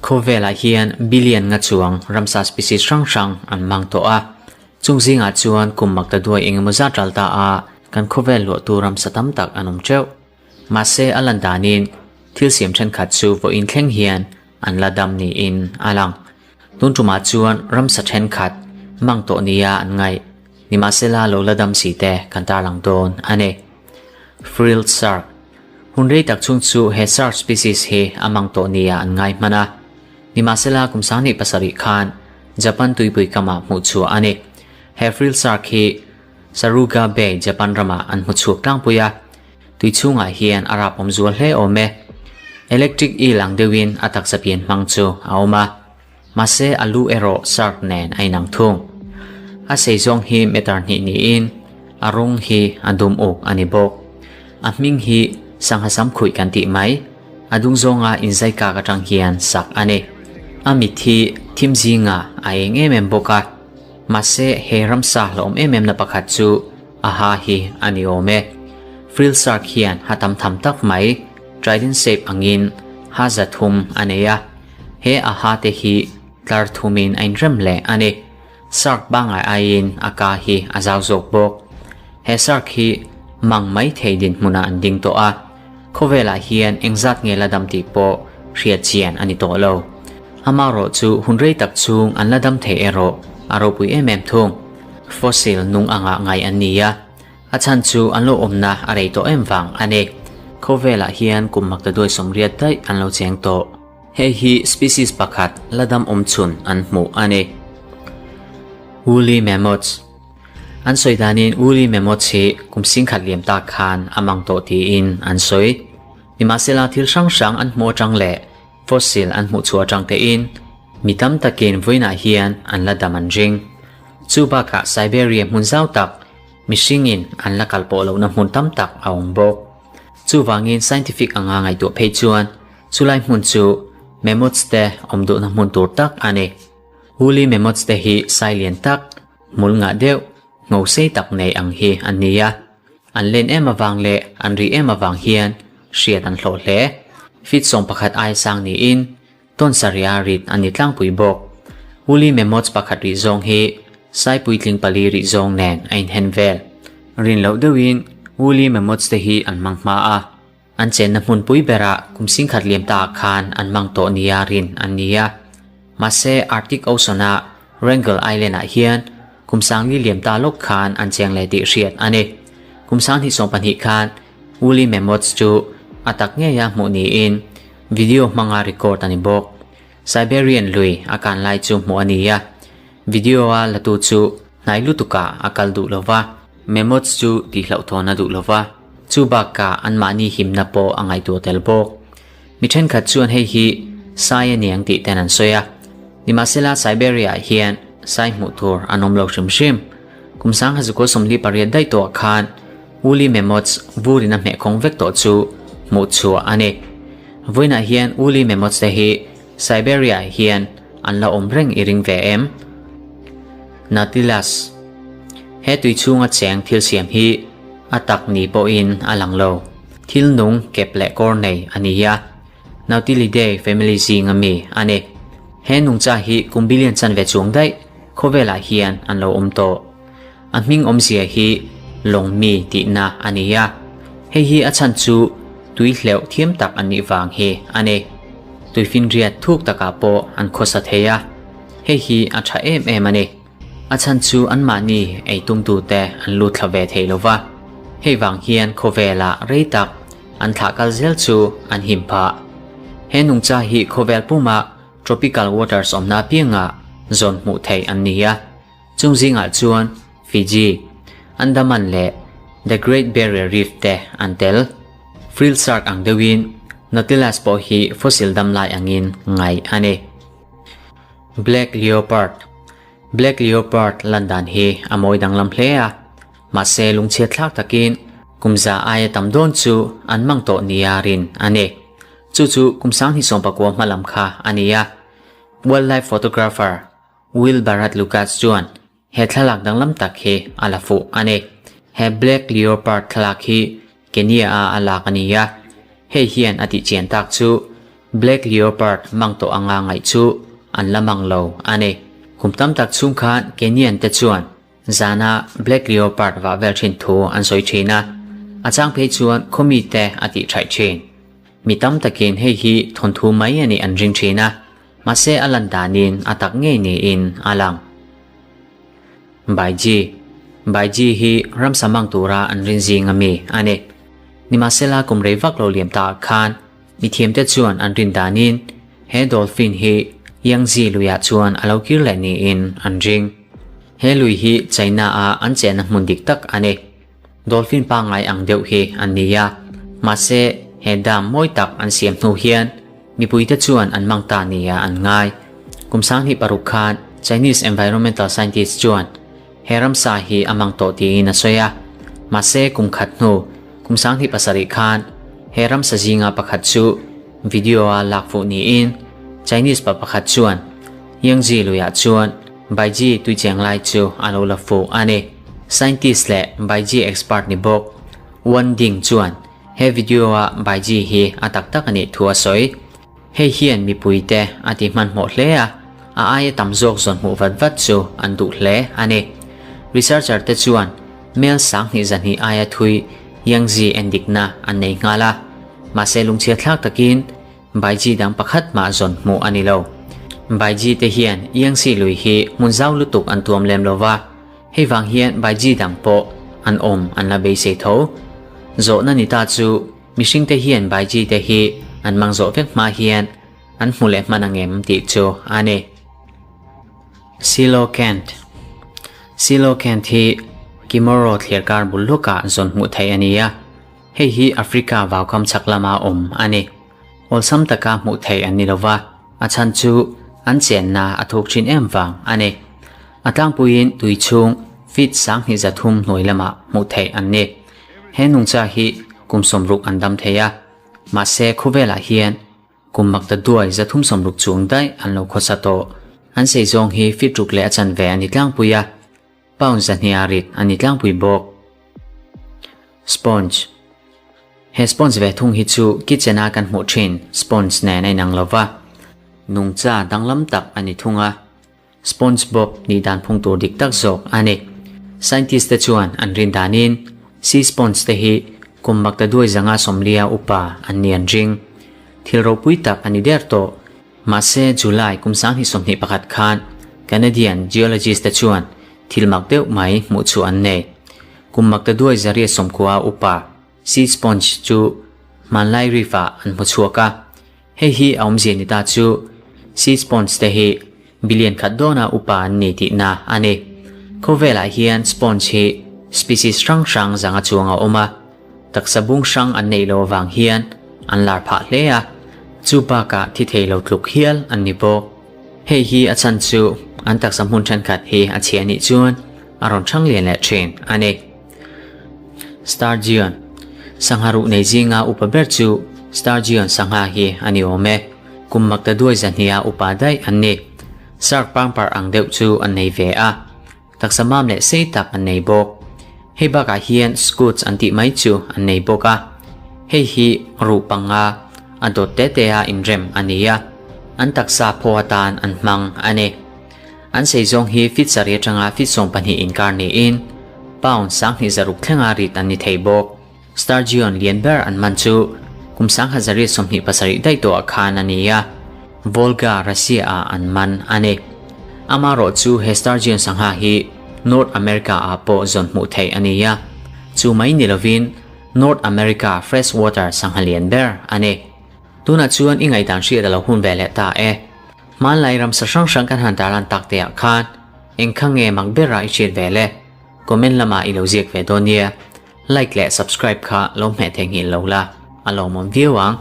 Khawvelah hian billion nga chuang ramsa species hrang hrang an mang tawh a. Chung zingah chuan kum makta duai engemaw zat ral ta a, kan khawvel luahtu ramsa tam tak an awm teuh. Mahse a lan danin thil siam thenkhat chu vawiin thleng hian an la dam niin a lang. Tun tumah chuan ramsa thenkhat mang tawh nia an ngaih. Nimahsela lo la dam si te kan tarlang dawn a ni. Frilled shark Hun rei tak chhung chu he shark species hi a mang tawh nia an ngai hman a. Nimahsela kum 27 khan Japan tuipui kamah hmuh chhuah a ni. He frilled shark hi Saruga Bay, Japan ramah an hmu chhuak tlangpui a. Tui chhungah hian a rap awm zual hle awm e. Electric eel ang deuhin a taksa pian hmang chu a awm a. Mahse a lu erawh shark nen a inang thung. A sei zawng hi meter hnih niin a rawng hi a dum uk a ni bawk. A hming hi sangha sam khuih kan tih mai, a dung zawnga inzai kak atang hian sak a ni. A mit hi thim zingah a eng em em bawk a. Mahse he ramsa hlauhawm em em na pakhat chu a ha hi a ni awm e. Frill shark hian ha tam tham tak mai, trident shape angin ha 300 a nei a. He a ha te hi tlar thumin a inrem leh a ni. Shark pangngai aiin a ka hi a zau zawk bawk. He shark hi mang mai thei dinhmunah an ding tawh a. Khawvelah hian engzat nge la dam tih pawh hriat chian a ni tawh lo. Amaherawh chu hun rei tak chhung an la dam thei erawh a ropui em em thung. Fossil nung anga ngai an ni a, a chhan chu an lo awmna a rei tawh em vang a ni. Khawvelah hian kum maktaduai 80 daih an lo cheng tawh. Hei hi species pakhat la dam awm chhun an hmuh a ni. Woolly Mammoths An sawi danin Woolly Mammoths hi kum 10,000 liam tak khan a mang tawh tiin an sawi. Nimahsela thil hrang hrang an hmuh atang leh fossil an hmuh chhuah atang tein mi tam takin vawiinah hian an la dam an ring. Chu bakah Siberia hmun zau tak mihringin an la kal pawh lohna hmun tam tak a awm bawk. Chuvangin scientific anga ngaihtuah phei chuan chulai hmun chu mammoths te awm duhna hmun tur tak a ni. Woolly mammoths te hi sai lian tak, hmul ngah deuh, ngo sei tak nei ang hi an ni a. An len em avang leh an ri em avang hian hriat an hlawh hle. Feet 11 ai sang niin tawn saria rit an ni tlangpui bawk. Woolly mammoths pakhat rih zawng hi sai puitling pali rih zawng nen a inhen vel. Rin loh deuhin woolly mammoths te hi an hmang hma a. An chenna hmunpui berah kum 10,000 liam ta khan an mang tawh nia rin an ni a. Mahse Arctic Ocean-a Wrangel Island-ah hian kum 40 liam ta lawk khan an cheng leh tih hriat a ni. Kum 2020 khan Woolly Mammoths chu a tak ngeia hmuh niin video hmanga record a ni bawk. Siberian lui a kan lai chu hmuh a ni a. Video-a latu chu hnai lutukah a kal duh lova, mammoths chu tihhlauhthawn a duh lova, chu bakah anmahni himna pawh a ngaihtuah tel bawk. Mi thenkhat chuan hei hi sai a niang tih ten an sawi a. Nimahsela Siberia-ah hian sai hmuh tur an awm lo hrim hrim. Kum 1948 daih tawhah khan woolly mammoths vurin a hmeh khawng vek tawh chu hmuh chhuah a ni. Vawiinah hian woolly mammoths te hi Siberia-ah hian an la awm reng i ring ve em? Nautilus He tui chhunga cheng thil siam hi a tak ni pawhin a lang lo. Thil nung kep leh kawr nei a ni a, Nautilidae family zinga mi a ni. He nungcha hi kum billion chanve chuang daih khawvelah hian an lo awm tawh. A hming awmzia hi lawng mi tihna a ni a, hei hi a chhan chu tui hleuh thiam tak an nih vang hi a ni. Tuifinriat thuk takah pawh an khawsa thei a, hei hi a tha em em a ni. A chhan chu anmahni ei tumtute an lut thla ve thei lova, hei vang hian khawvelah rei tak an thlah kal zel chu an him phah. He nungcha hi khawvel puma tropical waters awmna apiangah zawn hmuh theih an ni a, chung zingah chuan Fiji, Andaman leh The Great Barrier Reef te an tel. Frill shark ang deuhin Nautilus pawh hi fossil dam lai angin ngaih a ni. Black Leopard Black Leopard lan dan hi a mawi danglam hle a, mahse lungchhiat thlak takin kum za aia tam dawn chu an mang tawh nia rin a ni. Chu chu kum 2019 hma lam kha a ni a. Wildlife photographer Will Barrat Lucas chuan he thlalak danglam tak hi a la fuh a ni. He Black Leopard thlalak hi Kenya-a a lak a ni a. Hei hian a tihchian tak chu Black Leopard mang tawh anga ngaih chu an la mang lo a ni. Kum tam tak chhung khan Kenyan te chuan zana Black Leopard vah vel thin thu an sawi thin a, a chang phei chuan khawmi te a tih thaih thin. Mi tam takin hei hi thawnthu mai a nih an ring thin a, mahse a lan danin a tak ngei niin a lang. Baiji Baiji hi ramsa mang tura an rin zing ami a ni. Nimahsela kum rei vak lo liam ta khan mithiamte chuan an rin danin he dolphin hi Yangtze luiah chuan a lo kir leh niin an ring. He lui hi China a an chenna hmun dik tak a ni. Dolphin pangngai ang deuh hi an ni a, mahse he dam mawi tak an siam hnu hian mipuite chuan an mang ta nia an ngai. Kum 2006 khan Chinese environmental scientist chuan he ramsa hi a mang tawh tiin a sawi a, mahse kum khat hnu kum 2007 khan he ramsa zinga pakhat chu video a lak fuh niin Chinese pa pakhat chuan Yangtze luiah chuan Baiji tuicheng lai chu a lo la fuh a ni. Scientist leh Baiji expert ni bawk Wan Ding chuan he video-a Baiji hi a tak tak a nih thu a sawi. Hei hian mipuite a ti hmanhmawh hle a, a aia tam zawk zawn hmuh vat vat chu an duh hle a ni. Researcher te chuan mel 2200 aia thui Yangtze endikna an nei nghal a, mahse lungchhiat thlak takin Baiji dang pakhat mah zawn hmuh a ni lo. Baiji te hian Yangtze lui hi hmun zau lutuk an tuam lem lo va, hei vang hian Baiji dang pawh an awm an la beisei tho. Zawhna ni ta chu mihring te hian Baiji te hi an mang zawh vek hma hian an hmu leh hman angem tih chu a ni. Coelacanth Coelacanth hi Kimoro thliarkar bul hlukah zawn hmuh theih a ni a. Hei hi Africa vaukam chhak lama awm a ni. Awlsam taka hmuh theih an ni lova, a chhan chu an chenna a thuk thin em vang a ni. A tlangpuiin tui chhung feet 2300 hnuai lamah hmuh theih an ni. He nungcha hi kum 60 an dam thei a, mahse khawvelah hian kum makta duai 360 chuang daih an lo khawsa tawh. An sei zawng hi feet ruk leh a chanve a ni tlangpui a. Pound zahnia rit a ni tlangpui bawk. Sponge He sponge ve thung hi chu kitchen a kan hmuh thin sponge nen a inang lo va, nungcha danglam tak a ni thung a. Sponge Bob nih dan phung tur dik tak zawk a ni. Scientist te chuan an rin danin sea sponge te hi kum makta duai zanga 90 upa an ni an ring. Thil ropui tak a ni der tawh. Mahse July kum 2021 khan Canadian geologist te chuan thil mak deuh mai hmuh chu an nei. Kum makta duai 890 upa sea sponge chu hmanlai reef ah an hmu chhuak a. Hei hi a awmzia ni ta chu sea sponge te hi billion khat dawna upa an ni tihna a ni. Khawvelah hian sponge hi species hrang hrang zanga chuang a awm a. Taksa bung hrang an neih loh avang hian an lar phah hle a, chu bakah thi thei lo tluk hial an ni bawk. Hei hi a chhan chu an taksa hmun thenkhat hi a chhia nih chuan a rawn thang lian leh thin a ni. Sturgeon Sangha ruh nei zinga upa ber chu Sturgeon sangha hi a ni awm e. Kum makta duai zahnia upa daih an ni. Shark pangpar ang deuh chu an nei ve a. Taksa mam leh sei tak an nei bawk. Hei bakah hian scoots an tih mai chu an nei bawk a. Hei hi ruh panga a dawt te te a inrem a ni a, an taksa phaw atan an hmang a ni. An sei zawng hi feet sarih atanga feet 12 inkar niin pound 2600 thlenga rit an ni thei bawk. Sturgeon lian ber an man chu kum 1927 daih tawhah khan a ni a, Volga, Russia-ah an man a ni. Amaherawh chu he sturgeon sangha hi North America-ah pawh zawn hmuh theih a ni a, chu mai ni lovin North America freshwater sangha lian ber a ni. Tunah chuan i ngaihdan hriat a lo hun ve leh ta e. Hmanlai ramsa hrang hrang kan han tarlan tak teah khan engkha nge mak bera i hriat ve le? Comment lamah i lo ziak ve dawn nia. Like leh subscribe kha lo hmeh theihnghilh lo la, a lawmawm viau ang.